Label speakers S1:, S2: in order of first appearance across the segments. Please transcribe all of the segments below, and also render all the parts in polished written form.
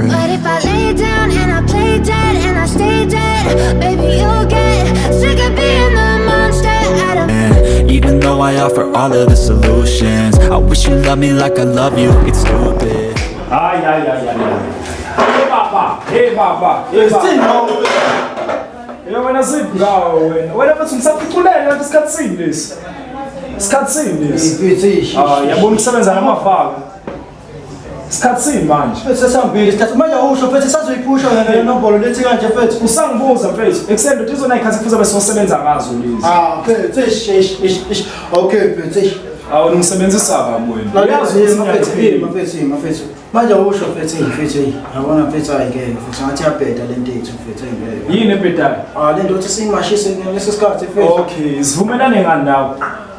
S1: pray.
S2: But if I lay down and I play dead and I stay dead, baby, you'll get sick of being the monster out of.
S1: And even though I offer all of the solutions, I wish you loved me like I love you, it's stupid.
S3: Hayi hayi hayi hayi. Hey baba, hey baba, hey baba. Hey wena siphi ngawo wena? Wena mfethu ngisakuculela lapha isikhathi sini lesi. Isikhathi sini lesi.
S4: Mfethu eish.
S3: Ah, yabona ukusebenza namafaka. Isikhathi sini manje.
S4: Mfethu sesihambile isikhathi manje awusho mfethu sazoyiphusha wena le nombolo lethi kanje mfethu.
S3: Usangibuza mfethu, ekuseni ndoda izona ikhathi kufuze besosebenza ngazo lezi.
S4: Ah mfethu eish eish eish eish. Okay mfethu eish.
S3: Awu ngisebenzisa kabi wena.
S4: Uyazi
S3: Uyazi
S4: ukuthi
S3: ukuthi
S4: mfethu
S3: ngiyaphila.
S4: mfethu mfethu. Manje awusho mfethu mfethu. Yabona mfethu ayingeke mfethu ngathi iyabheda le nto yethu mfethu ayingeke.
S3: Yini ebhedayo?
S4: Ah le nto uthi siyimashise ngalesi sikhathi mfethu.
S3: Okay, sivumelane ngani nawe?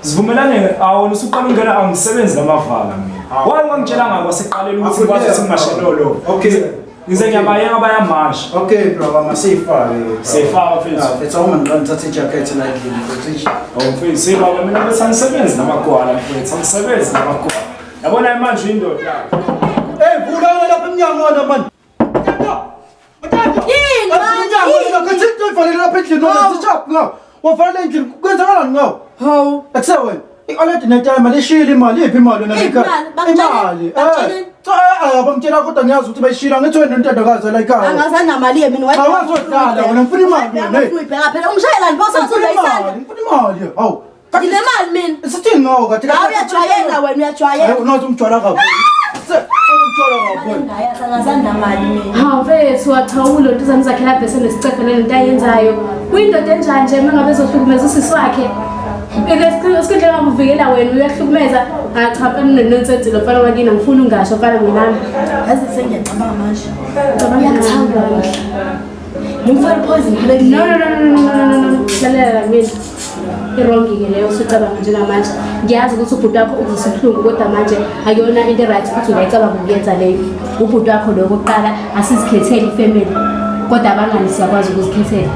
S3: Sivumelane awona usuqala ungena angisebenzi namavala mina. Why ungangitshelanga kwasekuqaleni ukuthi ngikwazi ukuthi ngimashelolo?
S4: Okay.
S3: Ngize ngiyabayeka bayamasha.
S4: Okay bro, masiyifake.
S3: Siyifaka, mfethu.
S4: Ah mfethu awuma ngiqala ngithathe ijacket la endlini mfethu. Eish.
S3: Awu mfethu, sibaba mina bese angisebenzi namagwala mfethu, angisebenzi namagwala. Yabona manje indoda.
S4: Hey vula lapha emnyango wena man.
S5: Yini manje?
S4: Ngathi into ivalele lapha endlini wena sishap ngawo. Wavala endlini kwenzakalani ngawo?
S5: Hawu.
S4: Ekuse wena. I-already netime lishilo imali iphi imali wena
S5: Iphi
S4: ekhaya?
S5: imali? Bakutshela-
S4: Imali.
S5: bakutshela-
S4: Cha eh bamtshela kodwa ngiyazi ukuthi bayishila ngithi wena intandokazi la ekhaya.
S5: Angazani namali ye mina.
S4: Awazi udlala wena, ngifuna imali mina, hey.
S5: Uyibheka phela umshayelani boss
S4: Ngifuna imali,
S5: usuyisanda.
S4: ngifuna imali. Hawu.
S5: Nginemali mina.
S4: Sithini ngawo kade
S5: Hawu uyajwayela wena uyajwayela.
S4: Unathi umjwala kabi. Se umjwala kabi. wena.
S5: Hayi angazani namali mina.
S6: Hawu mfethu wachawula nto zami zakhe lapha esenesicefe le nto ayenzayo. Uyindoda enjani nje uma ngabe ezohlukumeza usisi wakhe? Esikhundleni ngakuvikela wena uyahlukumeza. Hayi cha mfana unenonsense lo mfana wakini angifuni ungasho mfana nginami.
S5: Yazi sengiyacabanga manje.
S6: Cabanga
S5: Uyakuthanda wena. Ngimfaka poison kule
S6: No no no no no no no no. Lalela mina. Irongi-ke leyo usucabanga njengamanje. Ngiyazi ukuthi ubhuti wakho uzwisa ubuhlungu kodwa manje akuyona into right ukuthi ungayicabanga ukuyenza leyo. Ubhuti wakho lo kokuqala asizikhetheli ifamily. Kodwa abangani siyakwazi ukuzikhethela.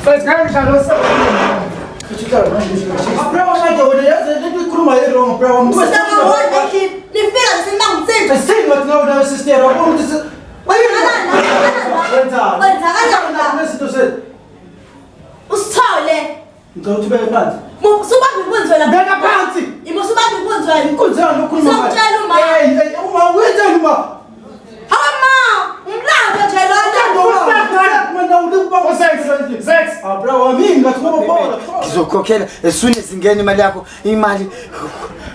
S4: Mfethu ngeke ngihlale Bro manje wena yazi lento ikhuluma i-wrong bro.
S5: Usangawona endlini. Nifika nje senibangumsindo.
S4: Sithini ngathi nawe nawe sister yabona ukuthi
S5: Kwenzakalani? Kwenzakalani la?
S4: Izinto sethu.
S5: Usithole.
S4: Ngicela ukuthi ubeke phansi.
S5: Usubamba inkunzi wena.
S4: Beka phansi.
S5: Ima usubamba inkunzi wena.
S4: Inkunzi yami ukhuluma ngayo.
S5: Ngizokutshela uma.
S4: Hey, hey, uma wenzeni uma?
S5: Hawu ma, umlando nje lona.
S4: Mina ulikuba
S3: Sex.
S4: Ah bro, wami ngathi ngoba phola.
S7: Ngizokhokhela as soon as ingena imali yakho imali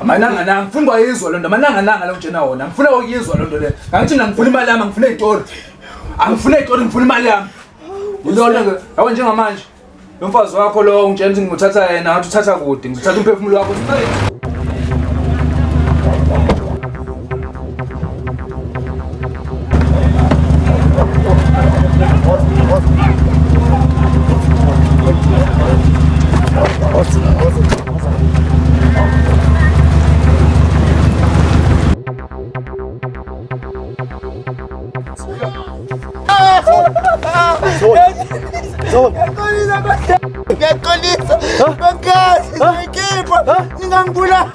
S8: Amananga nanga ngifuna kwayizwa lonto amananga nanga lo njena wona ngifuna ukuyizwa lonto le ngathi mina ngifuna imali yami ngifuna izitori angifuna izitori ngifuna imali yami ulona ke yabo njengamanje lo mfazi wakho lo ungitshela ukuthi ngizothatha yena ngathi uthatha kude ngizothatha umphefumulo wakho
S7: Ngiyaxolisa. Bankazi ngikhipha. Ningangibulali.